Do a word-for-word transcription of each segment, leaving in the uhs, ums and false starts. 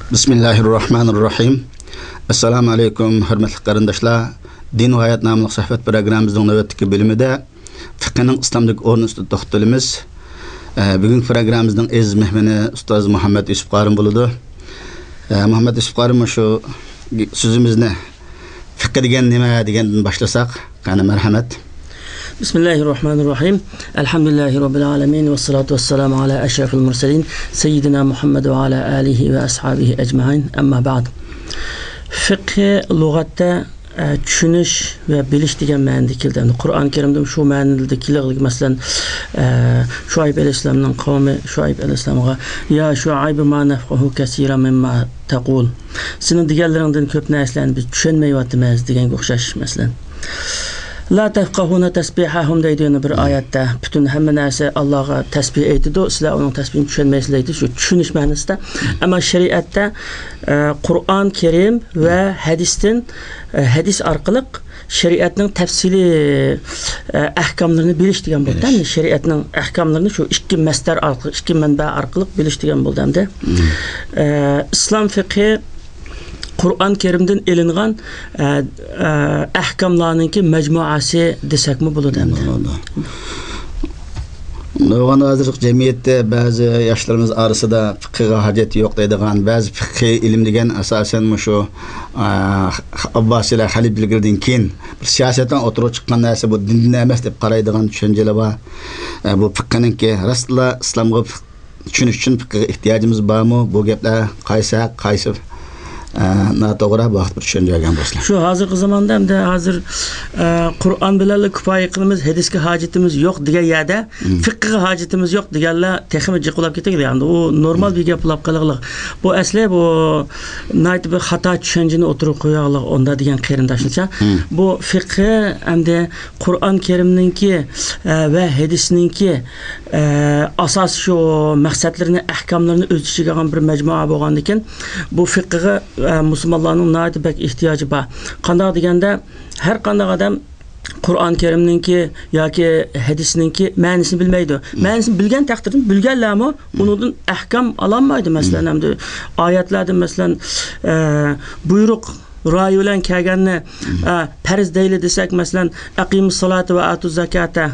بىسمىللاھىررەھمانىررەھىم. ئەسسالامۇ ئەلەيكۇم، ھۆرمەتلىك قېرىنداشلار. دىن ۋە ھايات ناملىق سۆھبەت پروگراممىمىزنىڭ نۆۋەتتىكى بۆلۈمىدە فىقھنىڭ ئىسلامدىكى ئورنى ئۈستىدە توختىلىمىز. ئە، بۈگۈنكى پروگراممىمىزنىڭ ئەزىز مېھمىنى ئۇستاز مۇھەممەد يۈسۈپ قارىم بولىدۇ. ئە، مۇھەممەد يۈسۈپ قارىم، مۇشۇ سۆزىمىزنى «فىقھى دېگەن نېمە؟» دېگەندىن باشلىساق، قېنى، مەرھەمەت. بسم الله الرحمن الرحيم. الحمد لله رب العالمين، والصلاة والسلام على أشرف المرسلين، سيدنا محمد وعلى آله وأصحابه أجمعين. أما بعد. فىقھى لۇغەتتە، ئە، چۈشىنىش ۋە بىلىش دېگەن مەنىدە كېلىدۇ. ئەمدى قۇرئان كەرىمدىمۇ شۇ مەنىدە كېلىدۇ. مەسىلەن، ئە، شۇئەيب ئەلەيھىسسالامنىڭ قەۋمى شۇئەيب ئەلەيھىسسالامغا، يا شۇئەيب، ما نەفقەھۇ كەسىرەن مىمما تەقۇل. سېنىڭ دېگەنلىرىڭدىن كۆپ نەرسىلەرنى بىز چۈشەنمەيۋاتىمىز دېگەنگە ئوخشاش، مەسىلەن. لا تەفقەھۇنە تەسبىھەھۇم دەيدۇ يەنە بىر ئايەتتە. پۈتۈن ھەممە نەرسە ئاللاغا تەسبىھ ئېيتىدۇ، سىلەر ئۇنىڭ تەسبىھىنى چۈشەنمەيسىلەر دەيدۇ، شۇ چۈشىنىش مەنىسىدە. ئەمما شەرىئەتتە، ئە، قۇرئان كەرىم ۋە ھەدىستىن، ئە، ھەدىس ئارقىلىق شەرىئەتنىڭ تەپسىلىي، ئە، ئەھكاملىرىنى بىلىش دېگەن بولىدۇ. شەرىئەتنىڭ ئەھكاملىرىنى شۇ ئىككى مەسدەر ئارقىلىق، ئىككى مەنبە ئارقىلىق بىلىش دېگەن بولىدۇ ئەمدى. ئە، ئىسلام فىقھى قۇرئان كەرىمدىن ئېلىنغان، ئە، ئە، ئەھكاملارنىڭكى مەجمۇئەسى دېسەكمۇ بولىدۇ ئەمدى. بولىدۇ. نۇرغۇن ھازىرقى جەمئىيەتتە بەزى ياشلىرىمىز ئارىسىدا «پىقھىغا ھاجەت يوق» دەيدىغان، بەزى پىقھىي ئىلىم دېگەن ئاساسەن مۇشۇ، ئە، ئابباسىيلار خەلىپىلىكىدىن كېيىن بىر سىياسەتتىن ئوتتۇرىغا چىققان نەرسە، بۇ دىندىن ئەمەس دەپ قارايدىغان چۈشەنچىلەر بار. ئە، بۇ پىقھىنىڭكى راستلا ئىسلامغا چۈشىنىش ئۈچۈن پىقىغا ئېھتىياجىمىز بارمۇ؟ بۇ گەپلەر قايسى ھەق، قايسى، ئە، ناتوغرا؟ بۇ ھەقتە بىر چۈشەنچە بەرگەن بولسىلا. شۇ ھازىرقى زاماندا ئەمدى ھازىر، ئە، قۇرئان بىلەنلا كۇپايە قىلىمىز، ھەدىسكە ھاجىتىمىز يوق دېگەن يەردە، فىقىغا ھاجىتىمىز يوق دېگەنلەر تېخىمۇ جىق بولاپ كېتىدۇ. يەنى ئۇ نورمال بىر گەپ بولاپ قېلىغلىق. بۇ ئەسلى بۇ ناھايىتى بىر خاتا چۈشەنچىنى ئوتتۇرىغا قويۇۋالغان ئوندا دېگەن قېرىنداشنىچە. بۇ فىقھى ئەمدى قۇرئان كەرىمنىڭكى، ئە، ۋە ھەدىسنىڭكى، ئە، ئاساسىي شۇ مەقسەتلىرىنى، ئەھكاملىرىنى ئۆز ئىچىگە ئالغان بىر مەجمۇئە بولغاندىكىن، بۇ فىقىغا، ئە، مۇسۇلمانلارنىڭ ناھايىتى بەك ئېھتىياجى بار. قانداق دېگەندە، ھەر قانداق ئادەم قۇرئان كەرىمنىڭكى ياكى ھەدىسنىڭكى مەنىسىنى بىلمەيدۇ. مەنىسىنى بىلگەن تەقدىردىمۇ، بىلگەنلەرمۇ ئۇنىڭدىن ئەھكام ئالالمايدۇ. مەسىلەن، ئەمدى ئايەتلەردىن، مەسىلەن، ئە، بۇيرۇق رايى بىلەن كەلگەننى، ئە، پەرز دەيلى دېسەك، مەسىلەن، «ئەقىمۇس سالاتا ۋە ئاتۇز زاكاتا»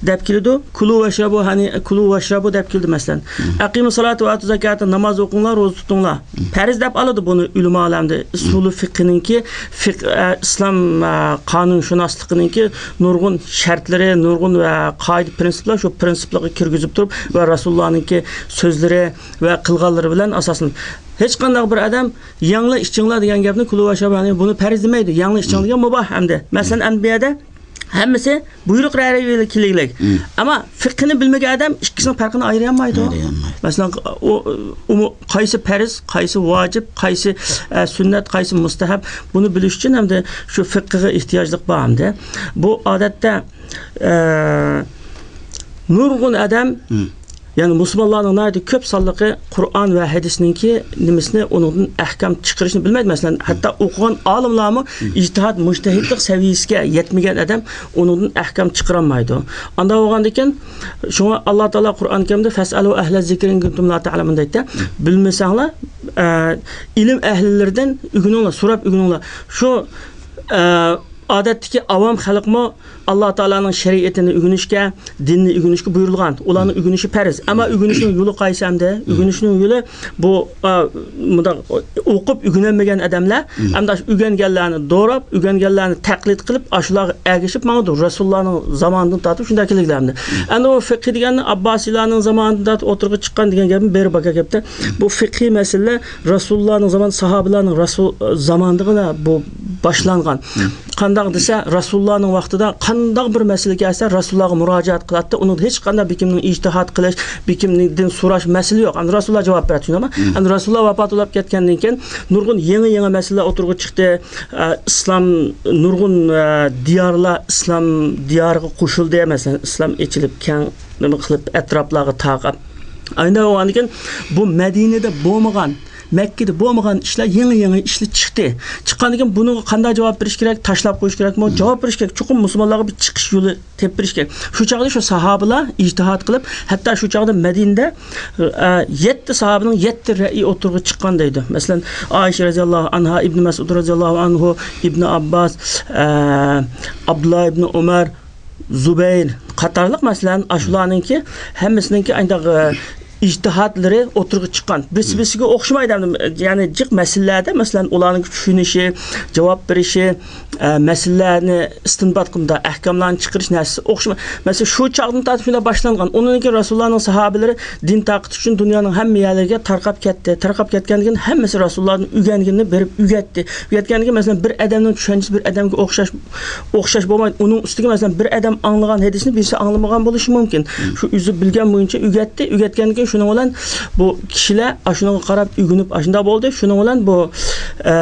دەپ كېلىدۇ. «كۇلۇ ۋەشرەبۇ ھەنى، كۇلۇ ۋەشرەبۇ» دەپ كېلىدۇ، مەسىلەن. «ئەقىمۇس سالاتا ۋە ئاتۇز زاكاتا»، ناماز ئوقۇڭلار، روزا تۇتۇڭلار. پەرز دەپ ئالىدۇ بۇنى ئۆلىمالار ئەمدى. ئۇسۇلى فىقھىنىڭكى فىق-، ئە، ئىسلام، ئە، قانۇنشۇناسلىقىنىڭكى نۇرغۇن شەرتلىرى، نۇرغۇن ۋە قائىدە پىرىنسىپلار، شۇ پىرىنسىپلارغا كىرگۈزۈپ تۇرۇپ ۋە رەسۇلۇللانىڭكى سۆزلىرى ۋە قىلغانلىرى بىلەن ئاساسلىنىپ. ھېچقانداق بىر ئادەم «يەڭلار، ئىچىڭلار» دېگەن گەپنى، «كۇلۇ ۋەشرەبۇ» بۇنى پەرز دېمەيدۇ. «يەڭلار، ئىچىڭلار» دېگەن مۇباھ ئەمدى. مەسىلەن، ئەمدى بۇ يەردە ھەممىسى بۇيرۇق رايى بىلەن كېلىگلىك. ئەمما فىقھىنى بىلمىگەن ئادەم ئىككىسىنىڭ پەرقىنى ئايرىيالمايدۇ. ئايرىيالمايدۇ. مەسىلەن، ئۇ، ئۇمۇ-، قايسى پەرز، قايسى ۋاجىپ، قايسى، ئە، سۈننەت، قايسى مۇستەھەب، بۇنى بىلىش ئۈچۈن ئەمدى شۇ فىقھىغا ئېھتىياجلىق بار ئەمدى. بۇ ئادەتتە، ئە، نۇرغۇن ئادەم يەنى مۇسۇلمانلارنىڭ ناھايىتى كۆپ سانلىقى قۇرئان ۋە ھەدىسنىڭكى نېمىسىنى، ئۇنىڭدىن ئەھكام چىقىرىشنى بىلمەيدۇ. مەسىلەن، ھەتتا ئوقۇغان ئالىملارمۇ ئىجتىھاد، مۇجتەھىدلىق سەۋىيەسىگە يەتمىگەن ئادەم ئۇنىڭدىن ئەھكام چىقىرالمايدۇ. ئانداق بولغاندىكىن، شۇڭا ئاللا تائالا قۇرئان كەرىمدە «فەسئەلۇ ئەھلە زىكرى ئىن كۇنتۇم لا تەئلەمۇن» دەيدۇ. بىلمىسەڭلار، ئە، ئىلىم ئەھلىلىرىدىن ئۆگىنىڭلار، سوراپ ئۆگىنىڭلار. شۇ، ئە، ئادەتتىكى ئاۋام خەلقمۇ ئاللا تائالانىڭ شەرىئىتىنى ئۆگىنىشكە، دىننى ئۆگىنىشكە بۇيرۇلغان. ئۇلارنىڭ ئۆگىنىشى پەرز. ئەمما ئۆگىنىشنىڭ يولى قايسى ئەمدى؟ ئۆگىنىشنىڭ يولى بۇ، ئا، مۇنداق ئوقۇپ ئۆگىنەلمىگەن ئادەملەر ئەمدى ئاشۇ ئۆگەنگەنلەرنى دوراپ، ئۆگەنگەنلەرنى تەقلىد قىلىپ، ئاشۇلارغا ئەگىشىپ ماڭىدۇ. رەسۇلۇللانىڭ زامانىدىن تارتىپ شۇنداق كېلىدىلەر ئەمدى. ئەمدى ئۇ فىقھى دېگەننى ئابباسىيلارنىڭ زامانىدىن تارتىپ ئوتتۇرىغا چىققان دېگەن گەپنى بېرى باكا گەپتە. بۇ فىقھىي مەسىلىلەر رەسۇلۇللانىڭ زامانى، ساھابىلارنىڭ رەسۇل، زامانىدىغىلا بۇ باشلانغان. قانداق دېسە، رەسۇلۇللانىڭ ۋاقتىدا قانداق بىر مەسىلە كەلسە، رەسۇلۇللاغا مۇراجىئەت قىلاتتى. ئۇنىڭدا ھېچقانداق بىر كىمنىڭ ئىجتىھاد قىلىش، بىر كىمدىن سوراش مەسىلە يوق. ئەمدى رەسۇلۇللا جاۋاب بەردى، چۈشەندىڭىزمۇ؟ ئەمدى رەسۇلۇللا ۋاپات بولۇپ كەتكەندىن كېيىن، نۇرغۇن يېڭى-يېڭى مەسىلىلەر ئوتتۇرىغا چىقتى. ئە، ئىسلام، نۇرغۇن، ئە، دىيارلار ئىسلام دىيارىغا قوشۇلدى. مەسىلەن، ئىسلام ئېچىلىپ، كەڭ نېمە قىلىپ، ئەتراپلارغا تارقاپ. ئاندىن كېيىن بۇ مەدىنىدە بولمىغان مەككىدە بولمىغان ئىشلار، يېڭى-يېڭى ئىشلار چىقتى. چىققاندىن كېيىن بۇنىڭغا قانداق جاۋاب بېرىش كېرەك؟ تاشلاپ قويۇش كېرەكمۇ؟ جاۋاب بېرىش كېرەك. چوقۇم مۇسۇلمانلارغا بىر چىقىش يولى تېپىپ بېرىش كېرەك. شۇ چاغدا شۇ ساھابىلار ئىجتىھات قىلىپ، ھەتتا شۇ چاغدا مەدىنىدە، ئە، يەتتە ساھابىنىڭ يەتتە رەئيى ئوتتۇرىغا چىققان دەيدۇ. مەسىلەن، ئائىشە رەزىياللاھۇ ئەنھا، ئىبن مەسئۇد رەزىياللاھۇ ئەنھۇ، ئىبن ئابباس، ئە، ئابدۇللا ئىبن ئۆمەر، زۇبەير قاتارلىق، مەسىلەن، ئاشۇلارنىڭكى ھەممىسىنىڭكى ئانداق، ئە، ئىجتىھاتلىرى ئوتتۇرىغا چىققان. بىرسى بىرسىگە ئوخشىمايدۇ. يەنى جىق مەسىلىلەردە، مەسىلەن، ئۇلارنىڭ چۈشىنىشى، جاۋاب بېرىشى، ئە، مەسىلىلەرنى ئىستىنبات قىلىمدا، ئەھكاملارنى چىقىرىش نەرسىسى ئوخشىماي. مەسىلەن، شۇ چاغدىن تارتىپ شۇنداق باشلانغان. ئۇنىڭدىن كېيىن رەسۇلۇللانىڭ ساھابىلىرى دىن تارقىتىش ئۈچۈن دۇنيانىڭ ھەممە يەرلىرىگە تارقاپ كەتتى. تارقاپ كەتكەندىن كېيىن ھەممىسى رەسۇلۇللادىن ئۆگەنگىنىنى بېرىپ ئۆگەتتى. ئۆگەتكەندىن كېيىن، مەسىلەن، بىر ئادەمنىڭ چۈشەنچىسى بىر ئادەمگە ئوخشاش، ئوخشاش بولمايدۇ. ئۇنىڭ ئۈستىگە، مەسىلەن، بىر ئادەم ئاڭلىغان ھەدىسنى بىرسى ئاڭلىمىغان بولۇشى مۇمكىن. شۇ ئۆزى بىلگەن بويىچە ئۆگەتتى. ئۆگەتكەندىن كېيىن شۇنىڭ بىلەن بۇ كىشىلەر ئاشۇنىڭغا قاراپ ئۆگىنىپ ئاشۇنداق بولدى. شۇنىڭ بىلەن بۇ، ئە،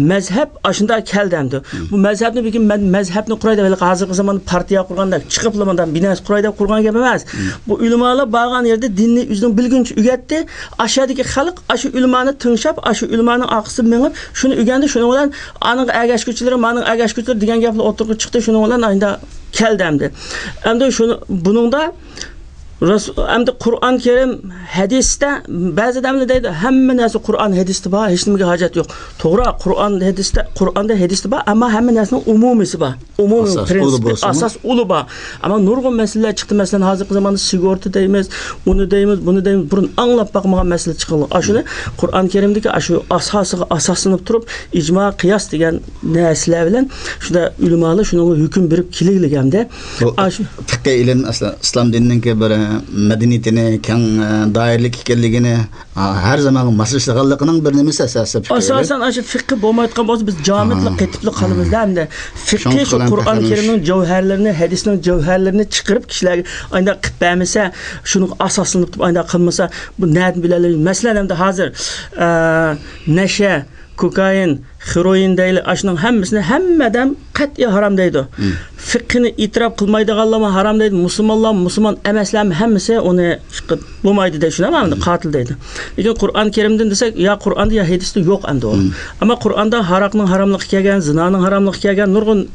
مەزھەپ ئاشۇنداق كەلدى ئەمدى. بۇ مەزھەپنى بۈگۈن مەن مەزھەپنى قۇراي دەپ، ھېلىقى ھازىرقى زاماندا پارتىيە قۇرغاندەك، چىقىپلا مۇنداق بىناسى قۇراي دەپ قۇرغان گەپ ئەمەس. بۇ ئۆلىمالار بارغان يەردە دىننى ئۆزىنىڭ بىلگۈنچە ئۆگەتتى. ئاشۇ يەردىكى خەلق ئاشۇ ئۆلىمانى تىڭشاپ، ئاشۇ ئۆلىمانىڭ ئارقىسىدىن مېڭىپ، شۇنى ئۆگەندى. شۇنىڭ بىلەن ئانىڭغا ئەگەشكۈچىلىرى، مانىڭ ئەگەشكۈچىلىرى دېگەن گەپلەر ئوتتۇرىغا چىقتى. شۇنىڭ بىلەن ئايدا كەلدى ئەمدى. ئەمدى شۇنى، بۇنىڭدا رەس-، ئەمدى قۇرئان كەرىم ھەدىستە بەزى ئادەملەر دەيدۇ، ھەممە نەرسە قۇرئان ھەدىستە بار، ھېچ نېمىگە ھاجەت يوق. توغرا، قۇرئان ھەدىستە، قۇرئاندا ھەدىستە بار، ئەمما ھەممە نەرسىنىڭ ئومۇمىيسى بار. ئومۇمىي ئاساس ئۇلى پرىنسىپى، بولسىمۇ؟ ئاساس ئۇلى بار. ئەمما نۇرغۇن مەسىلىلەر چىقتى. مەسىلەن، ھازىرقى زاماندا سىگورتا دەيمىز، ئۇنى دەيمىز، بۇنى دەيمىز، بۇرۇن ئاڭلاپ باقمىغان مەسىلە چىقىدۇ. ئاشۇنى قۇرئان كەرىمدىكى ئاشۇ ئاساسىغا ئاساسلىنىپ تۇرۇپ، ئىجما، قىياس دېگەن نەرسىلەر بىلەن شۇنداق ئۆلىمالار شۇنىڭغا ھۆكۈم بېرىپ كېلىگلىگەندە، بۇ ئاشۇ فىقھىي ئىلىم ئەسلى ئىسلام دىنىنىڭكى بىر، ئە، مەدەنىيىتىنى كەڭ، ئە، دائىرىلىك ئىكەنلىكىنى، ئا، ھەر زامانغا ماسلىشىدىغانلىقىنىڭ بىر نېمىسى ئەساسى پىقىر. ئاساسەن، ئاشۇ فىقھى بولمايدىقان بولسا، بىز جامىتلا قېتىپلا قالىمىز-دە ئەمدى. فىقھى شۇ قۇرئان كەرىمنىڭ جەۋھەرلىرىنى، ھەدىسنىڭ جەۋھەرلىرىنى چىقىرىپ، كىشىلەرگە ئانداق قىلىپ بەرمىسە، شۇنىڭغا ئاساسلىنىپ تۇرۇپ ئانداق قىلمىسا، بۇ نەدىن بىلەلەيمىز؟ مەسىلەن، ئەمدى ھازىر، ئە، نەشە، كوكائىن، خېروئىن دەيلى، ئاشۇنىڭ ھەممىسىنى ھەممە ئادەم قەتئىي ھارام دەيدۇ. فىقھىنى ئېتىراپ قىلمايدىغانلارمۇ ھارام دەيدۇ، مۇسۇلمانلارمۇ، مۇسۇلمان ئەمەسلەرمۇ ھەممىسى ئۇنى بولمايدۇ دەيدۇ، شۇنداقمۇ؟ ئەمدى قاتىل دەيدۇ. لېكىن قۇرئان كەرىمدىن دېسەك، يا قۇرئاندا، يا ھەدىستە يوق ئەمدى ئۇ. ئەمما قۇرئاندا ھاراقنىڭ ھاراملىقى كەلگەن، زىنانىڭ ھاراملىقى كەلگەن، نۇرغۇن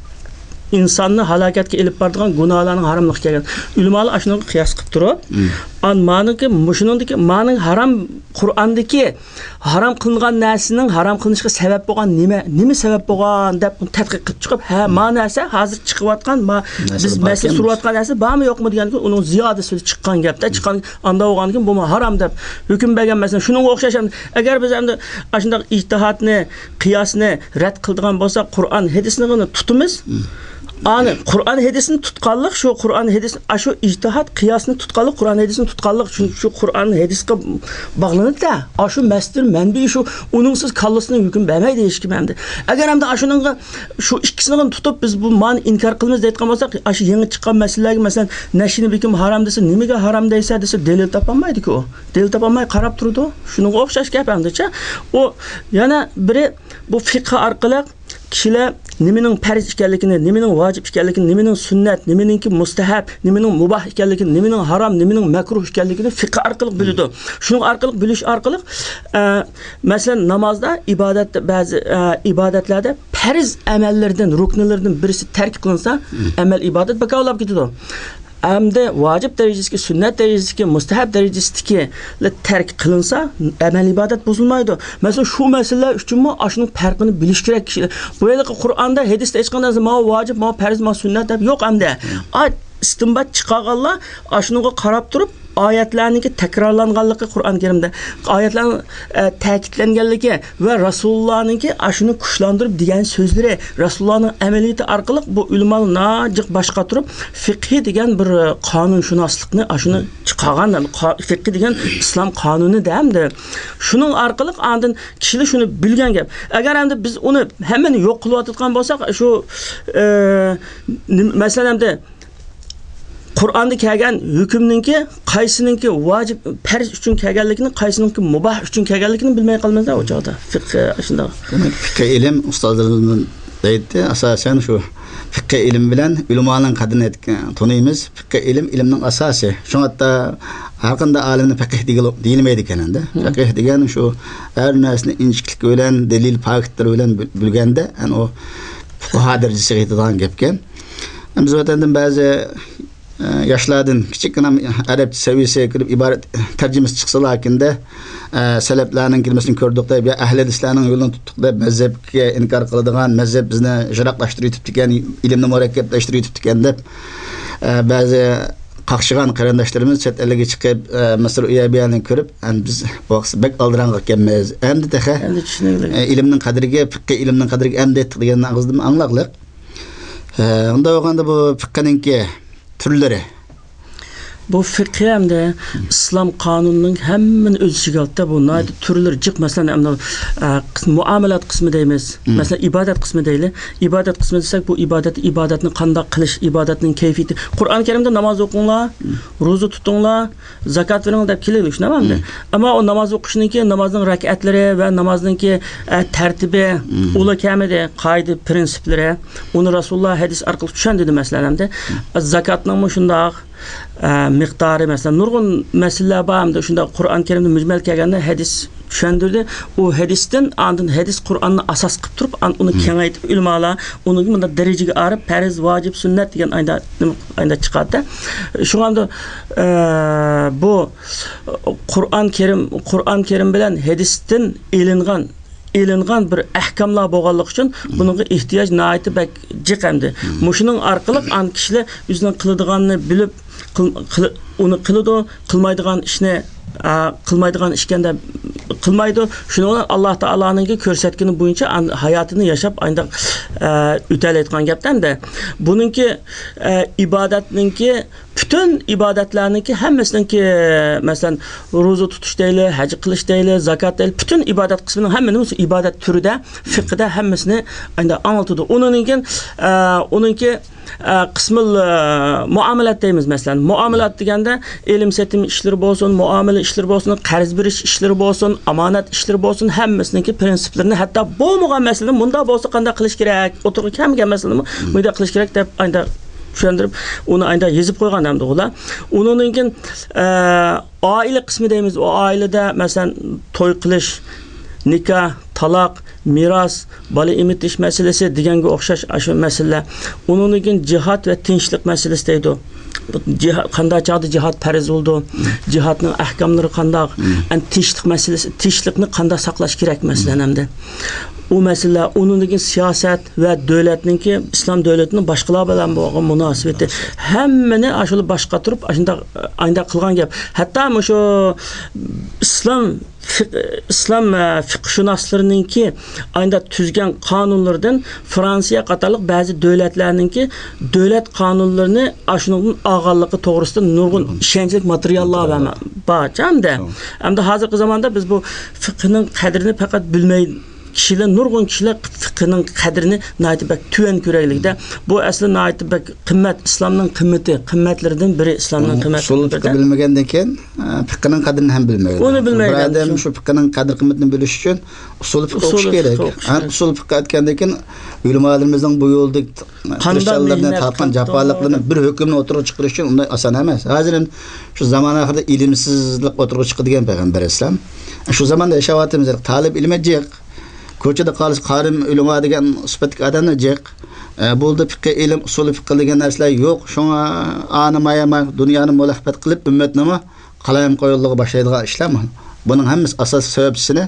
ئىنساننى ھالاكەتكە ئېلىپ بارىدىغان گۇناھلارنىڭ ھاراملىقى كەلگەن. ئۆلىمالار ئاشۇنىڭغا قىياس قىلىپ تۇرۇپ، ئان مانىڭكى، مۇشۇنىڭدىكى، مانىڭ ھارام، قۇرئاندىكى ھارام قىلىنغان نەرسىنىڭ ھارام قىلىنىشىغا سەۋەب بولغان نېمە، نېمە سەۋەب بولغان دەپ ئۇنى تەتقىق قىلىپ چىقىپ، ھە، ما نەرسە ھازىر چىقىۋاتقان، ما بىز مەسىلە سۈرۈۋاتقان نەرسە بارمۇ يوقمۇ دېگەندىكىن، ئۇنىڭ زىيادىسى چىققان گەپتە، چىققان، ئاندا بولغاندىكىن بۇمۇ ھارام دەپ ھۆكۈم بەرگەن. مەسىلەن، شۇنىڭغا ئوخشاش، ئەگەر بىز ئەمدى ئاشۇنداق ئىجتىھادنى، قىياسنى رەت قىلىدىغان بولساق، قۇرئان، ھەدىسنى تۇتىمىز. ئانى قۇرئان ھەدىسنى تۇتقانلىق، شۇ قۇرئان ھەدىس، ئاشۇ ئىجتىھاد قىياسنى تۇتقانلىق، قۇرئان ھەدىسنى تۇتقانلىق، چۈنكى شۇ قۇرئان ھەدىسقا باغلىنىدۇ-دە، ئاشۇ مەستۇر مەنبىي شۇ، ئۇنىڭسىز كاللىسىنى ھۆكۈم بەرمەيدۇ ھېچكىم ئەمدى. ئەگەر ئەمدى ئاشۇنىڭغا شۇ ئىككىسىنى تۇتۇپ، بىز بۇ مانى ئىنكار قىلىمىز دەيدىغان بولساق، ئاشۇ يېڭى چىققان مەسىلىلەرگە، مەسىلەن، نەشىنى بىكىم ھارام دېسە، نېمىگە ھارام دەيسە دېسە، دەلىل تاپالمايدۇ-كۇ. دەلىل تاپالماي قاراپ تۇرىدۇ. شۇنىڭغا ئوخشاش گەپ ئەمدىچە. ئۇ يەنە بىرى، بۇ فىقھى ئارقىلىق كىشىلەر نېمىنىڭ پەرز ئىكەنلىكىنى، نېمىنىڭ ۋاجىپ ئىكەنلىكىنى، نېمىنىڭ سۈننەت، نېمىنىڭكى مۇستەھەب، نېمىنىڭ مۇباھ ئىكەنلىكىنى، نېمىنىڭ ھارام، نېمىنىڭ مەكرۇھ ئىكەنلىكىنى فىقھى ئارقىلىق بىلىدۇ. شۇنىڭ ئارقىلىق بىلىش ئارقىلىق، ئە، مەسىلەن، نامازدا، ئىبادەتتە، بەزى، ئە، ئىبادەتلەردە پەرز ئەمەللىرىدىن، رۇكنىلىرىدىن بىرسى تەرك قىلىنسا، ئەمەل ئىبادەت بىكارلاپ كېتىدۇ. ئەمدى ۋاجىپ دەرىجىسىدىكى، سۈننەت دەرىجىسىدىكى، مۇستەھەب دەرىجىسىدىكى تەرك قىلىنسا، ئەمەل ئىبادەت بۇزۇلمايدۇ. مەسىلەن، شۇ مەسىلىلەر ئۈچۈنمۇ ئاشۇنىڭ پەرقىنى بىلىش كېرەك كىشىلەر. بۇ ھېلىقى قۇرئاندا، ھەدىستە ھېچقانداق ماۋۇ ۋاجىپ، ماۋۇ پەرز، ماۋۇ سۈننەت دەپ يوق ئەمدى. ئا، ئىستىنبات چىقارغانلار ئاشۇنىڭغا قاراپ تۇرۇپ، ئايەتلەرنىڭكى تەكرارلانغانلىقى قۇرئان كەرىمدە، ئايەتلەرنىڭ، ئە، تەكىتلەنگەنلىكى، ۋە رەسۇلۇللانىڭكى ئاشۇنى كۈچلەندۈرۈپ دېگەن سۆزلىرى، رەسۇلۇللانىڭ ئەمەلىيىتى ئارقىلىق بۇ ئۆلىمالار ناجىق باش قاتۇرۇپ، فىقھى دېگەن بىر قانۇنشۇناسلىقنى ئاشۇنى چىقارغان، قا-، فىقھى دېگەن ئىسلام قانۇنى دەمدى. شۇنىڭ ئارقىلىق ئاندىن كىشىلەر شۇنى بىلگەن گەپ. ئەگەر ئەمدى بىز ئۇنى ھەممىنى يوق قىلىۋاتىدىغان بولساق، شۇ، ئە، نېمە، مەسىلەن، ئەمدى قۇرئاندا كەلگەن ھۆكۈمنىڭكى قايسىنىڭكى ۋاجىپ، پەرز ئۈچۈن كەلگەنلىكىنى، قايسىنىڭكى مۇباھ ئۈچۈن كەلگەنلىكىنى بىلمەي قالىمىز-دە ئۇ چاغدا. فىقھى شۇنداق. دېمەك، پىقھىي ئىلىم ئۇستازلىرىمىزدىن دەيتتى، ئاساسەن شۇ پىقھىي ئىلىم بىلەن ئۆلىمانىڭ قەدرىنى تونۇيمىز. پىقھىي ئىلىم ئىلىمنىڭ ئاساسى. شۇڭا ھەتتا ھەر قانداق ئالىمنى پەقىھ دېگىلى-، دېيىلمەيدىكەن ئەمدى. مم. پەقىھ دېگەن شۇ ھەر نەرسىنى ئىنچىكىلىك بىلەن، دەلىل، پاكىتلار بىلەن بىل-، بىلگەندە، يەنى ئۇ پۇقاھا دەرىجىسىگە يېتىدىغان گەپكەن. بىز ۋەتەندىن بەزى، ئە، ياشلاردىن كىچىككىنە ئەرەبچە سەۋىيەسىگە كىرىپ، ئىبارەت تەرجىمىسى چىقسىلا ئەكىندە، ئە، سەلەپلەرنىڭ كېلمىسىنى كۆردۇق دەپ، يا ئەھلى ھەدىسلەرنىڭ يولىنى تۇتتۇق دەپ، مەزھەپكە ئىنكار قىلىدىغان، مەزھەپ بىزنى يىراقلاشتۇرۇۋېتىپتىكەن، ئىلىمنى مۇرەككەپلەشتۈرۈۋېتىپتىكەن دەپ، ئە، بەزى قاقشىغان قېرىنداشلىرىمىز چەت ئەللەرگە چىقىپ، ئە، مىسىر ئۇيەبىيانى كۆرۈپ، ئەمدى بىز بۇ ۋاقىتتا بەك ئالدىراڭغۇ ئىكەنمىز. ئەمدى تېخى، ئەمدى چۈشىنىكلىك. ئە، ئىلىمنىڭ قەدرىگە، پىقھىي ئىلىمنىڭ قەدرىگە ئەمدى يەتتۇق دېگەننى ئاغزىدىن ئاڭلاقلىق. ئە، ئۇنداق بولغاندا بۇ پىقھىنىڭكى تۈرلىرى. بۇ فىقھى ئەمدى ئىسلام قانۇنىنىڭ ھەممىنى ئۆز ئىچىگە ئالدى. بۇ ناھايىتى تۈرلىرى جىق. مەسىلەن، ئەمدى، ئە، قىس-، مۇئامىلات قىسمى دەيمىز. مم. مەسىلەن، ئىبادەت قىسمى دەيلى. ئىبادەت قىسمى دېسەك، بۇ ئىبادەت، ئىبادەتنى قانداق قىلىش، ئىبادەتنىڭ كەيپىيىتى. قۇرئان كەرىمدە ناماز ئوقۇڭلار، مم، روزا تۇتۇڭلار، زاكات بېرىڭ دەپ كېلىدۇ، شۇنداقمۇ ئەمدى؟ مم. ئەمما ئۇ ناماز ئوقۇشنىڭكى، نامازنىڭ رەكئەتلىرى ۋە نامازنىڭكى، ئە، تەرتىپى، مم، ئۇلا كەمىدى، قائىدە، پىرىنسىپلىرى. ئۇنى رەسۇلۇللا ھەدىس ئارقىلىق چۈشەندۈردى، مەسىلەن، ئەمدى. مم. زاكاتنىڭمۇ شۇنداق، ئە، مىقدارى، مەسىلەن، نۇرغۇن مەسىلىلەر بار، ئەمدى شۇنداق قۇرئان كەرىمدە مۈجمەل كەلگەندە ھەدىس چۈشەندۈردى. ئۇ ھەدىستىن، ئاندىن ھەدىس قۇرئاننى ئاساس قىلىپ تۇرۇپ، ئان-، ئۇنى، مم، كېڭەيتىپ، ئۆلىمالار ئۇنى مۇنداق دەرىجىگە ئايرىپ، پەرز، ۋاجىپ، سۈننەت دېگەن ئايدا، ئايدا چىقاتتى. شۇڭا ئەمدى، ئە، بۇ قۇرئان كەرىم، قۇرئان كەرىم بىلەن ھەدىستىن ئېلىنغان، ئېلىنغان بىر ئەھكاملار بولغانلىقى ئۈچۈن، مم، بۇنىڭغا ئېھتىياج ناھايىتى بەك جىق ئەمدى. مم. مۇشۇنىڭ ئارقىلىق ئان كىشىلەر ئۆزىنىڭ قىلىدىغاننى بىلىپ، قىل-، قىل-، ئۇنى قىلىدۇ، قىلمايدىغان ئىشنى، ئا، قىلمايدىغان ئىشكەن دەپ قىلمايدۇ. شۇنىڭ بىلەن ئاللا تائالانىڭكى كۆرسەتكىنى بويىچە ئان-، ھاياتىنى ياشاپ، ئانداق، ئە، ئۆتەلەيدىغان گەپتە ئەمدى. بۇنىڭكى، ئە، ئىبادەتنىڭكى پۈتۈن ئىبادەتلەرنىڭكى ھەممىسىنىڭكى، مەسىلەن، روزا تۇتۇش دەيلى، ھەج قىلىش دەيلى، زاكات دەيلى، پۈتۈن ئىبادەت قىسمىنىڭ ھەممىنى مۇشۇ ئىبادەت تۈرىدە، فىقھىدە ھەممىسىنى ئەمدى ئاڭلىتىدۇ. ئۇنىڭدىن كېيىن، ئە، ئۇنىڭكى، ئە، قىسمىل، ئە، مۇئامىلات دەيمىز، مەسىلەن. مۇئامىلات دېگەندە ئېلىم سېتىم ئىشلىرى بولسۇن، مۇئامىلە ئىشلىرى بولسۇن، قەرز بېرىش ئىشلىرى بولسۇن، ئامانەت ئىشلىرى بولسۇن، ھەممىسىنىڭكى پىرىنسىپلىرىنى، ھەتتا بولمىغان مەسىلىنى مۇنداق بولسا قانداق قىلىش كېرەك، ئوتتۇرىغا كەلمىگەن مەسىلىنىمۇ مۇنداق قىلىش كېرەك دەپ ئانداق چۈشەندۈرۈپ، ئۇنى ئايدا يېزىپ قويغان ئەمدى ئۇلار. ئۇنىڭدىن كېيىن، ئە، ئائىلە قىسمى دەيمىز، ئۇ ئائىلىدە، مەسىلەن، توي قىلىش، نىكاھ، تالاق، مىراس، بالا ئېمىتىش مەسىلىسى دېگەنگە ئوخشاش ئاشۇ مەسىلىلەر. ئۇنىڭدىن كېيىن جىھاد ۋە تىنچلىق مەسىلىسى دەيدۇ. بۇ جىھاد، قانداق چاغدا جىھاد پەرز بولىدۇ؟ جىھادنىڭ ئەھكاملىرى قانداق؟ ئەنە تىنچلىق مەسىلىسى، تىنچلىقنى قانداق ساقلاش كېرەك، مەسىلەن، ئەمدى؟ ئۇ مەسىلىلەر، ئۇنىڭدىن كېيىن سىياسەت، ۋە دۆلەتنىڭكى، ئىسلام دۆلىتىنىڭ باشقىلار بىلەن بولغان مۇناسىۋىتى، ھەممىنى ئاشۇلا باش قاتۇرۇپ، ئاشۇنداق، ئانداق قىلغان گەپ. ھەتتا مۇشۇ ئىسلام فىق-، ئىسلام، ئە، فىقىھشۇناسلىرىنىڭكى ئانداق تۈزگەن قانۇنلىرىدىن فرانسىيە قاتارلىق بەزى دۆلەتلەرنىڭكى دۆلەت قانۇنلىرىنى ئاشۇنىڭدىن ئالغانلىقى توغرىسىدا نۇرغۇن ئىشەنچلىك ماتېرىياللار بار، بار، ئەمدى. ئەمدى ھازىرقى زاماندا بىز بۇ فىقىنىڭ قەدرىنى پەقەت بىلمەي، كىشىلەر، نۇرغۇن كىشىلەر فىقھنىڭ قەدرىنى ناھايىتى بەك تۆۋەن كۆرەلىكتە. بۇ ئەسلى ناھايىتى بەك قىممەت، ئىسلامنىڭ قىممىتى، قىممەتلىرىدىن بىرى ئىسلامنىڭ قىممىتى. ئۇسۇل فىقھى بىلمىگەندىن كېيىن، ئە، فىقھنىڭ قەدرىنى ھەم بىلمەيدۇ. ئۇنى بىلمەيدۇ. بىر ئادەم شۇ فىقھنىڭ قەدىر قىممىتىنى بىلىش ئۈچۈن ئۇسۇل فىقھى ئوقۇش كېرەك. ئۇسۇل فىقھى ئوقۇش كېرەك. ئۇسۇل فىقھى ئۆتكەندىن كېيىن ئۆلىمالىرىمىزنىڭ بۇ يولدا تىرىشچانلىرىنى، تارتقان جاپالىقلىرىنى بىر ھۆكۈمنى ئوتتۇرىغا چىقىرىش ئۈچۈن ئۇنداق ئاسان ئەمەس. ھازىر شۇ زامان ئاخىرىدا ئىلىمسىزلىك ئوتتۇرىغا چىقىدىكەن پەيغەمبەر ئەلەيھىسسالام. شۇ زاماندا ياشاۋاتىمىز. تالىپ ئىلمى جىق. كوچىدا قالسا قارىم ئۆلىما دېگەن سۈپەتتىكى ئادەملەر جىق. ئە، بولدى، پىقھى ئىلىم، ئۇسۇلى پىقھى دېگەن نەرسىلەر يوق. شۇڭا ئانىماياماي دۇنيانى مۇلاھىپەت قىلىپ، ئۈممەتنىمۇ قالايمىقانلىققا باشلايدىغان ئىشلارمۇ؟ بۇنىڭ ھەممىسى ئاساسىي سەۋەبچىسىنى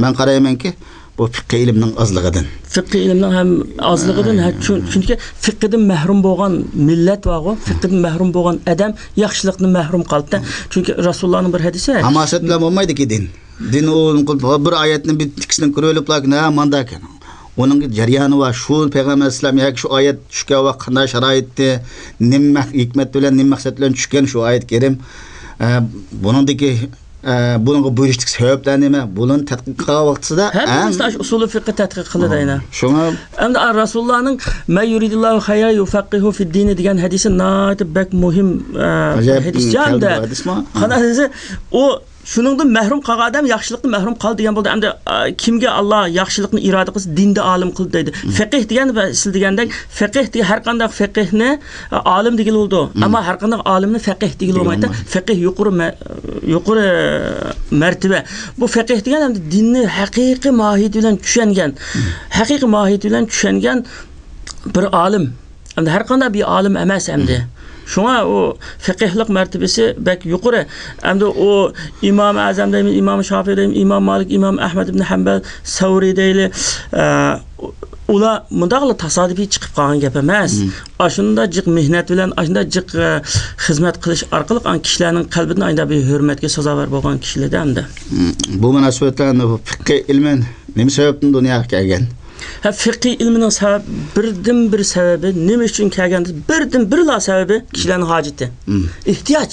مەن قارايمەنكى، بۇ پىقھى ئىلىمنىڭ ئازلىقىدىن. پىقھى ئىلىمنىڭ ھەم ئازلىقىدىن، ھە، چۈن-، چۈنكى فىقھىدىن مەھرۇم بولغان مىللەت بارغۇ، فىقھىدىن مەھرۇم بولغان ئادەم ياخشىلىقتىن مەھرۇم قالدى. چۈنكى رەسۇلۇللانىڭ بىر ھەدىسى، ھاماسەت بىلەن بولمايدىكى دىن. دىن ئۇ بىر ئايەتنى بىر تېكىستىنى كۆرۈۋېلىپلا، ھە، مانداكەن. ئۇنىڭ جەريانى بار. شۇ پەيغەمبەر ئەلەيھىسسالام ياكى شۇ ئايەت چۈشكەن ۋاقىت قانداق شارائىتتى، نېمە مەق-، ھېكمەت بىلەن، نېمە مەقسەت بىلەن چۈشكەن شۇ ئايەت كەرىم. ئە، بۇنىڭدىكى، ئە، بۇنىڭغا بۇيرۇشتىكى سەۋەبلەر نېمە؟ بۇلارنى تەتقىق قىلغان ۋاقتىدا، ھەممىمىز ئاشۇ ئۇسۇلى فىقھى تەتقىق قىلىدۇ ئەينەن. شۇڭا ئەمدى، ئا، رەسۇلۇللانىڭ «مەن يۇرىدىللاھۇ خەيرەن يۇفەققىھۇ فىددىنى» دېگەن ھەدىسى ناھايىتى بەك مۇھىم، ئە، ھەدىس. قانداق دېسە، ئۇ شۇنىڭدىن مەھرۇم قالغان ئادەم ياخشىلىقتىن مەھرۇم قالدى دېگەن بولدى. ئەمدى، ئا، كىمگە ئاللا ياخشىلىقنى ئىرادە قىلسا، دىندا ئالىم قىلدى دەيدۇ. مم. فەقىھ دېگەن ۋە سىز دېگەندەك، فەقىھ دېگەن ھەر قانداق فەقىھنى، ئا، ئالىم دېگىلى بولىدۇ. مم. ئەمما ھەر قانداق ئالىمنى فەقىھ دېگىلى دېگىلى بولمايدۇ. بولمايدۇ. فەقىھ يۇقىرى مە-، يۇقىرى مەرتىۋە. بۇ فەقىھ دېگەن ئەمدى دىننى ھەقىقىي ماھىيىتى بىلەن چۈشەنگەن، مم. ھەقىقىي ماھىيىتى بىلەن چۈشەنگەن بىر ئالىم. ئەمدى ھەر قانداق بىر ئالىم ئەمەس ئەمدى. مم. شۇڭا ئۇ فەقىھلىق مەرتىۋىسى بەك يۇقىرى. ئەمدى ئۇ ئىمام ئەزەم دەيمىز، ئىمام شافىئى دەيمىز، ئىمام مالىك، ئىمام ئەھمەد ئىبن ھەمبەل، سەۋرى دەيلى، ئە، ئۇلار مۇنداقلا تاسادىپىي چىقىپ قالغان گەپ ئەمەس. مم. ئاشۇنداق جىق مېھنەت بىلەن، ئاشۇنداق جىق، ئە، خىزمەت قىلىش ئارقىلىق ئان كىشىلەرنىڭ قەلبىدىن ئايدا بىر ھۆرمەتكە سازاۋەر بولغان كىشىلەر ئەمدى. مم. بۇ مۇناسىۋەتتە ئەمدى بۇ پىققى ئىلمى نېمە سەۋەبتىن دۇنياغا كەلگەن؟ ھە، فىقھىي ئىلمىنىڭ سەۋەب، بىردىنبىر سەۋەبى، نېمە ئۈچۈن كەلگەن دېسە، بىردىنبىرلا سەۋەبى كىشىلەرنىڭ ھاجىتى. مم. ئېھتىياج.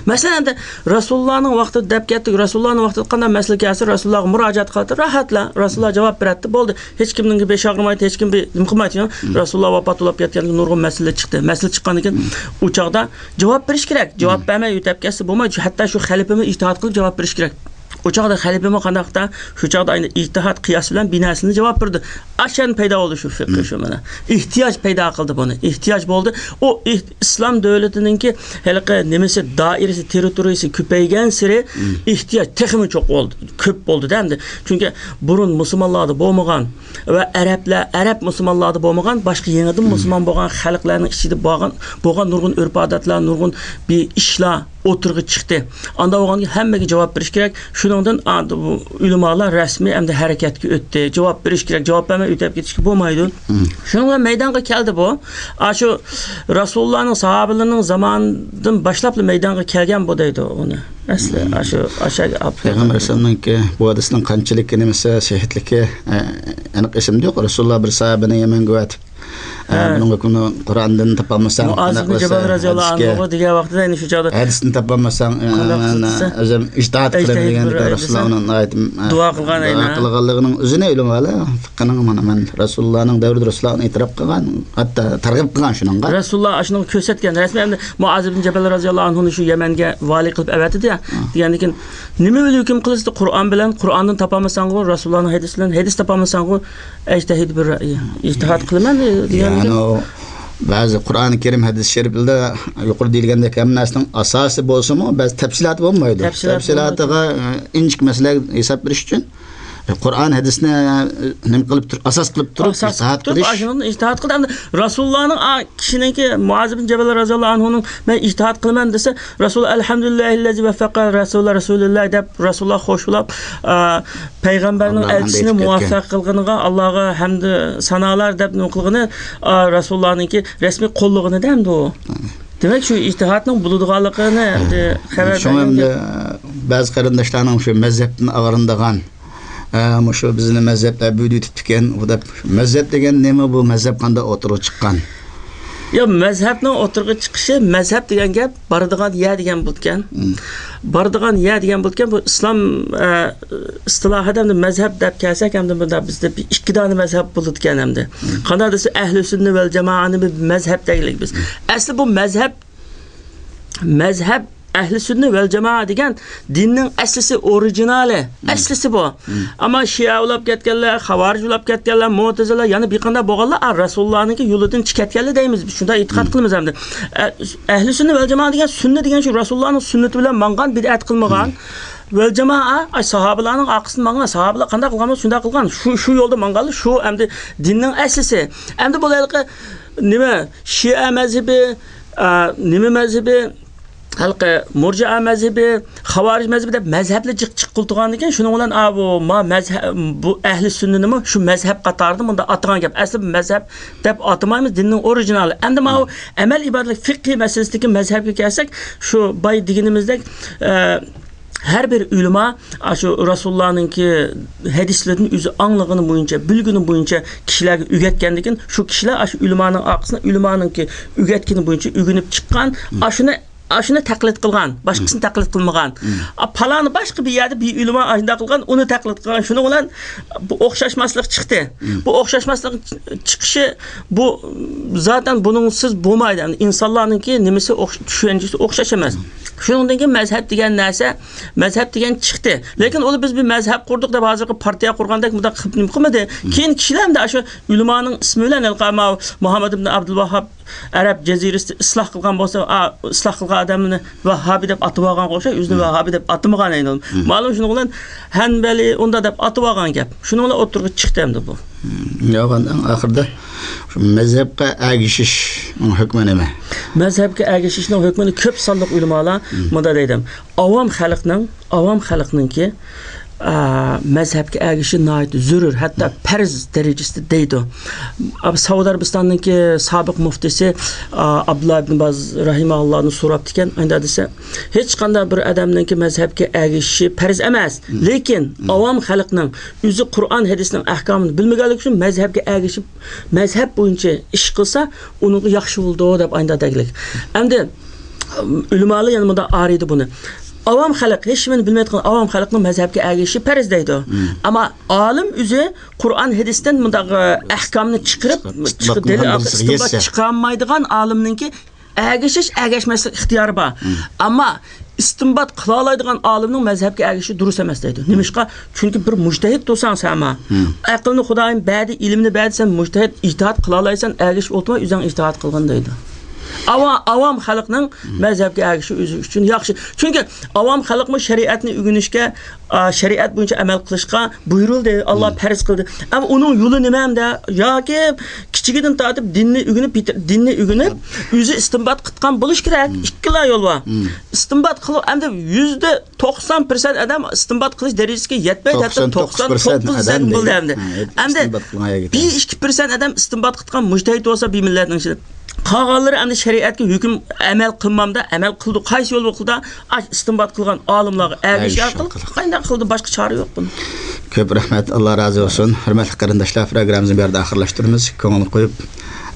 مەسىلەن، ئەمدى رەسۇلۇللانىڭ ۋاقتىدا دەپ كەتتۇق. رەسۇلۇللانىڭ ۋاقتىدا قانداق مەسىلە كەلسە، رەسۇلۇللاغا مۇراجىئەت قىلاتتى، راھەتلا. رەسۇلۇللا جاۋاب بېرەتتى. بولدى. ھېچكىمنىڭ بېشى ئاغرىمايتتى، ھېچكىم بىر نېمە قىلمايتتى. مم. رەسۇلۇللا ۋاپات بولۇپ كەتكەندىن كېيىن نۇرغۇن مەسىلىلەر چىقتى. مەسىلە چىققاندىن كېيىن مم. ئۇ چاغدا جاۋاب بېرىش كېرەك. جاۋاب مم. بەرمەي ئۆتۈپ كەتسە بولمايدۇ. ھەتتا شۇ خەلىپىمۇ ئىجتىھات قىلىپ جاۋاب بېرىش كېرەك. ئۇ چاغدا خەلىپىمۇ قانداقتا؟ شۇ چاغدا ئەينى ئىجتىھات، قىياس بىلەن بىر نەرسىنى جاۋاب بېرىدۇ. ئاشۇندىن پەيدا بولدى شۇ فىقھى مم. شۇ مانا. ئېھتىياج پەيدا قىلدى بۇنى. ئېھتىياج بولدى. ئۇ ئېھ-، ئىسلام دۆلىتىنىڭكى ھېلىقى نېمىسى، دائىرىسى، تېررىتورىيىسى كۆپەيگەنسېرى مم. ئېھتىياج تېخىمۇ چوق بولدى، كۆپ بولدى-دە ئەمدى. چۈنكى بۇرۇن مۇسۇلمانلاردا بولمىغان ۋە ئەرەبلەر، ئەرەب مۇسۇلمانلاردا بولمىغان، باشقا يېڭىدىن مم. مۇسۇلمان بولغان خەلقلەرنىڭ ئىچىدە بولغان، بولغان نۇرغۇن ئۆرپ-ئادەتلەر، نۇرغۇن بىر ئىشلار ئوتتۇرىغا چىقتى. ئاندا بولغاندا ھەممىگە جاۋاب بېرىش كېرەك. شۇنىڭدىن ئا-، بۇ ئۆلىمالار رەسمىي ئەمدى ھەرىكەتكە ئۆتتى. جاۋاب بېرىش كېرەك. جاۋاب بەرمەي ئۆتۈپ كېتىشكە بولمايدۇ. مم. شۇنىڭ بىلەن مەيدانغا كەلدى بۇ. ئاشۇ رەسۇلۇللانىڭ ساھابىلىرىنىڭ زامانىدىن باشلاپلا مەيدانغا كەلگەن بۇ دەيدۇ ئۇنى. ئەسلى مم. ئاشۇ، ئاشۇ پەيغەمبەر ئەلەيھىسسالامنىڭكى بۇ ھەدىسنىڭ قانچىلىك نېمىسى، سەھىھلىكى، ئە، ئېنىق ئېسىمدە يوق. رەسۇلۇللا بىر ساھابىنى يەمەنگە ئەۋەتىپ، ھە، ھە. بۇنىڭ ھۆكمىنى قۇرئاندىن تاپالمىساڭ، مۇئاز قانداق ئىبن جابال قىلىسەن؟ رەزىياللاھۇ ھەدىسكە، ئەنھۇ دېگەن ۋاقتىدا، يەنى شۇ چاغدا ھەدىسنى تاپالمىساڭ، قانداق ئە، قىلسا ئۆزۈم ئىجتىھات قىلىمەن ئىجتىھاد دېگەندىكىن، بىر رەسۇلۇللا ئۇنى ناھايىتى، ئە، دۇئا قىلغان، دۇئا ئەينە. قىلغانلىقىنىڭ ئۆزىنى ئۆلۈمالار فىقھىنىڭ مانا مەن رەسۇلۇللانىڭ دەۋرىدە رەسۇلۇللا ئۇنى ئېتىراپ قىلغان، ھەتتا تەرغىب قىلغان شۇنىڭغا. رەسۇلۇللا ئاشۇنىڭ كۆرسەتكەن رەسمى ئەمدى مۇئاز ئىبن جابال رەزىياللاھۇ ئەنھۇنى شۇ يەمەنگە ۋالىي قىلىپ ئەۋەتتى-دە، ھە. دېگەندىكىن، نېمە بىلەن ھۆكۈم قىلىسىز؟ قۇرئان بىلەن، قۇرئاندىن تاپالمىساڭغۇ، رەسۇلۇللانىڭ ھەدىسى بىلەن، ھەدىس تاپالمىساڭغۇ، ئەجتەھىد بىر رەئي، ئىجتىھاد قىلىمەن، دېگەن يەنى گەپ. ئۇ بەزى قۇرئانى كەرىم، ھەدىس شەرىپلەردە يۇقىرىدا دېيىلگەندەك ھەممە نەرسىنىڭ ئاساسى بولسىمۇ، بەزى تەپسىلاتى بولمايدۇ. تەپسىلاتى تەپسىلاتىغا، ئە، ئىنچىكە مەسىلە ھېساب بېرىش ئۈچۈن قۇرئان ھەدىسنى، ئە، نېمە قىلىپ تۇر-، ئاساس قىلىپ تۇرۇپ ئاساس ئىجتىھاد قىلىپ تۇرۇپ، قىلىش. ئاشۇنىڭدىن ئىجتىھاد قىلدى. ئەمدى رەسۇلۇللانىڭ، ئا، كىشىنىڭكى مۇئاز ئىبن جابال رەزىياللاھۇ ئەنھۇنىڭ مەن ئىجتىھاد قىلىمەن دېسە، رەسۇل، ئەلھەمدۇلىللاھىللەزى ۋەففەقە رەسۇلە رەسۇلىللا دەپ رەسۇلۇللا خوش بولاپ، ئا، پەيغەمبەرنىڭ ئەلچىسىنى مۇۋەپپەق قىلغىنىغا ئاللاغا ھەمدۇ سانالار دەپ نېمە قىلغىنى، ئا، رەسۇلۇللانىڭكى رەسمىي قوللىغىنى-دە ئەمدى ئۇ. دېمەك، شۇ ئىجتىھادنىڭ بولىدىغانلىقىنى ئەمدى خەۋەر شۇڭا بەرگەن ئەمدى گەپ. بەزى قېرىنداشلارنىڭ شۇ مەزھەپتىن ئاغرىنىدىغان، ئە، مۇشۇ بىزنى مەزھەپلەر بۆلۈۋېتىپتىكەن، ئۇ دەپ، مەزھەپ دېگەن نېمە، بۇ مەزھەپ قانداق ئوتتۇرىغا چىققان؟ يا، مەزھەپنىڭ ئوتتۇرىغا چىقىشى، مەزھەپ دېگەن گەپ بارىدىغان يەر دېگەن بولىدىكەن. مم. بارىدىغان يەر دېگەن بولىدىكەن، بۇ ئىسلام، ئە، ئىستىلاھىدا ئەمدى مەزھەپ دەپ كەلسەك، ئەمدى بۇندا بىزدە بىر ئىككى دانە مەزھەپ بولىدىكەن ئەمدى. مم. قانداق دېسە، ئەھلى سۈننە ۋەل جامائەنى بىر مەزھەپ دەيلىك بىز. مم. ئەسلى بۇ مەزھەپ، مەزھەپ ئەھلى سۈننە ۋەل جامائە دېگەن دىننىڭ ئەسلىسى، ئورىگىنالى، مم. ئەسلىسى بۇ. مم. ئەمما شىئە بولاپ كەتكەنلەر، خاۋارىج بولاپ كەتكەنلەر، مۇئتەزىلە، يەنە بىر قانداق بولغانلار، ئا، رەسۇلۇللانىڭكى يولىدىن چىقىپ كەتكەنلەر دەيمىز بىز. شۇنداق ئېتىقاد مم. قىلىمىز ئەمدى. ئە، ئەھلى سۈننە ۋەل جامائە دېگەن سۈننە دېگەن شۇ رەسۇلۇللانىڭ سۈننىتى بىلەن ماڭغان، بىدئەت قىلمىغان. مم. ۋەل جامائە، ئاي، ساھابىلارنىڭ ئارقىسىدىن ماڭغان. ساھابىلار قانداق قىلغان بولسا، شۇنداق قىلغان. شۇ، شۇ يولدا ماڭغانلار، شۇ ئەمدى دىننىڭ ئەسلىسى. ئەمدى بۇ ھېلىقى نېمە، شىئە مەزھىپى، ئا، نېمە مەزھىپى، ھېلىقى مۇرجىئە مەزھىپى، خاۋارىج مەزھىپى دەپ مەزھەپلەر جىق، جىق قىلىدىغاندىكىن، شۇنىڭ بىلەن، ئا، بۇ، ما مەزھەپ، بۇ ئەھلى سۈننىنىمۇ شۇ مەزھەپ قاتارىدا مۇنداق ئاتىغان گەپ. ئەسلى بۇ مەزھەپ دەپ ئاتىمايمىز، دىننىڭ ئورىگىنالى. ئەمدى ماۋۇ ئەمەل ئىبادەتلىك فىقھىي مەسىلىسىدىكى مەزھەپكە كەلسەك، شۇ باي دېگىنىمىزدەك، ئە، ھەر بىر ئۆلىما ئاشۇ رەسۇلۇللانىڭكى ھەدىسلىرىدىن ئۆزى ئاڭلىغىنى بويىچە، بىلگىنى بويىچە كىشىلەرگە ئۆگەتكەندىكىن، شۇ كىشىلەر ئاشۇ ئۆلىمانىڭ ئارقىسىندا ئۆلىمانىڭكى ئۆگەتكىنى بويىچە ئۆگىنىپ چىققان. مم. ئاشۇنى ئاشۇنى تەقلىد قىلغان، باشقىسىنى تەقلىد قىلمىغان. ئا، پالانى باشقا بىر يەردە بىر ئۆلىما ئاشۇنداق قىلغان، ئۇنى تەقلىد قىلغان. شۇنىڭ بىلەن بۇ ئوخشاشماسلىق چىقتى. بۇ ئوخشاشماسلىق چىقىشى، بۇ زاتەن بۇنىڭسىز بولمايدۇ. يەنى ئىنسانلارنىڭكى نېمىسى ئوخش-، چۈشەنچىسى ئوخشاش ئەمەس. شۇنىڭدىن كېيىن مەزھەپ دېگەن نەرسە، مەزھەپ دېگەن چىقتى. لېكىن ئۇلار بىز بىر مەزھەپ قۇردۇق دەپ ھازىرقى پارتىيە قۇرغاندەك مۇنداق قىلىپ نېمە قىلمىدى. كېيىن كىشىلەر ئەمدى ئاشۇ ئۆلىمانىڭ ئىسمى بىلەن ھېلىقى مۇھەممەد ئىبن ئابدۇلۋاھاب ئەرەب جەزىرىسىدە ئىسلاھ قىلغان بولسا، ئا، ئىسلاھ قىلغان ئادەمنى ۋاھھابىي دەپ ئاتىۋالغانغا ئوخشاش، ئۆزىنى ۋاھھابىي دەپ ئاتىمىغان ئەينى. مەلۇم شۇنىڭ بىلەن ھەنبەلى ئۇندا دەپ ئاتىۋالغان گەپ. شۇنىڭ بىلەن ئوتتۇرىغا چىقتى ئەمدى بۇ. ياۋان ئەڭ ئاخىرىدا شۇ مەزھەپكە ئەگىشىشنىڭ ھۆكمى نېمە؟ مەزھەپكە ئەگىشىشنىڭ ھۆكمىنى كۆپ سانلىق ئۆلىمالار مۇنداق دەيدۇ. ئاۋام خەلقنىڭ، ئاۋام خەلقنىڭكى، ئا، مەزھەپكە ئەگىشىشى ناھايىتى زۆرۈر، ھەتتا پەرز دەرىجىسىدە دەيدۇ. ئا، سەئۇدى ئەرەبىستاننىڭكى سابىق مۇفتىسى، ئا، ئابدۇللا ئىبن باز رەھىمەھۇللاھنى سوراپتىكەن، ئايدا دېسە، ھېچقانداق بىر ئادەمنىڭكى مەزھەپكە ئەگىشىشى پەرز ئەمەس، لېكىن ئاۋام خەلقنىڭ ئۆزى قۇرئان ھەدىسنىڭ ئەھكامىنى بىلمىگەنلىكى ئۈچۈن مەزھەپكە ئەگىشىپ، مەزھەپ بويىچە ئىش قىلسا، ئۇنىڭغا ياخشى بولىدۇ دەپ ئايدا دەگلىك. ئەمدى ئۆلىمالار يەنە مۇنداق ئايرىيدۇ بۇنى. ئاۋام خەلق، ھېچنېمىنى بىلمەيدىغان ئاۋام خەلقنىڭ مەزھەپكە ئەگىشىشى پەرز دەيدۇ. ئەمما ئالىم ئۆزى قۇرئان ھەدىستىن مۇنداق، ئە، ئەھكامنى چىقىرىپ، ئىستىنبات دەلىل قىلغان ئارقىلىق ئىستىنبات چىقارمايدىغان ئالىمنىڭكى ئەگىشىش، ئەگەشمەسلىك ئىختىيارى بار. ئەمما ئىستىنبات قىلالايدىغان ئالىمنىڭ مەزھەپكە ئەگىشىشى دۇرۇس ئەمەس دەيدۇ. نېمىشقا؟ چۈنكى بىر مۇجتەھىد تۇرساڭ سەن، ئەقىلنى خۇدايىم بەردى، ئىلىمنى بەردى، سەن مۇجتەھىد، ئىجتىھاد قىلالايسەن، ئەگىشىپ ئولتۇرما، ئۆزۈڭ ئىجتىھاد قىلغىن دەيدۇ. ئاۋا-، ئاۋام خەلقنىڭ مەزھەپكە ئەگىشىشى ئۆزى ئۈچۈن ياخشى. چۈنكى ئاۋام خەلقمۇ شەرىئەتنى ئۆگىنىشكە، ئا، شەرىئەت بويىچە ئەمەل قىلىشقا بۇيرۇلدى، ئاللا پەرز قىلدى. ئەمما ئۇنىڭ يولى نېمە ئەمدى؟ ياكى كىچىكىدىن تارتىپ دىننى ئۆگىنىپ، دىننى ئۆگىنىپ، ئۆزى ئىستىنبات قىلىدىغان بولۇش كېرەك. ئىككىلا يول بار. ئىستىنبات قىلىپ، ئەمدى يۈزدە توقسان پىرسەنت ئادەم ئىستىنبات قىلىش دەرىجىسىگە يەتمەي، ھەتتا توقسان توقسان توققۇز پىرسەنت ئادەم ئەمدى. ئەمدى ئىستىنبات قىلغان يەرگە بىر ئىككى پىرسەنت ئادەم ئىستىنبات قىلىدىغان مۇجتەھىد بولسا بىر مىللەتنىڭ ئىچىدە. قالغانلىرى ئەمدى شەرىئەتكە ھۆكۈم ئەمەل قىلمامدا، ئەمەل قىلدى. قايسى يول بولغىلىدا ئاش ئىستىنبات قىلغان ئالىملارغا ئەگىشىش ئارقىلىق قانداق قىلدى، باشقا چارە يوق بۇنىڭ. كۆپ رەھمەت، ئاللا رازى بولسۇن. ھۆرمەتلىك قېرىنداشلار، پروگراممىمىزنى بۇ يەردە ئاخىرلاشتۇرىمىز. كۆڭۈل قويۇپ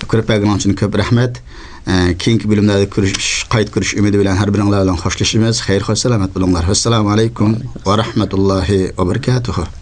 كۆرۈپ بەرگىنىڭ ئۈچۈن كۆپ رەھمەت. ئە، كېيىنكى بۆلۈملەردە كۆرۈش-، قايتا كۆرۈش ئۈمىدى بىلەن ھەر بىرىڭلار بىلەن خوشلىشىمىز. خەير، خوش سالامەت بولۇڭلار. ۋەسسالامۇ ئەلەيكۇم ۋە رەھمەتۇللاھى ۋە بەرىكاتۇھۇ.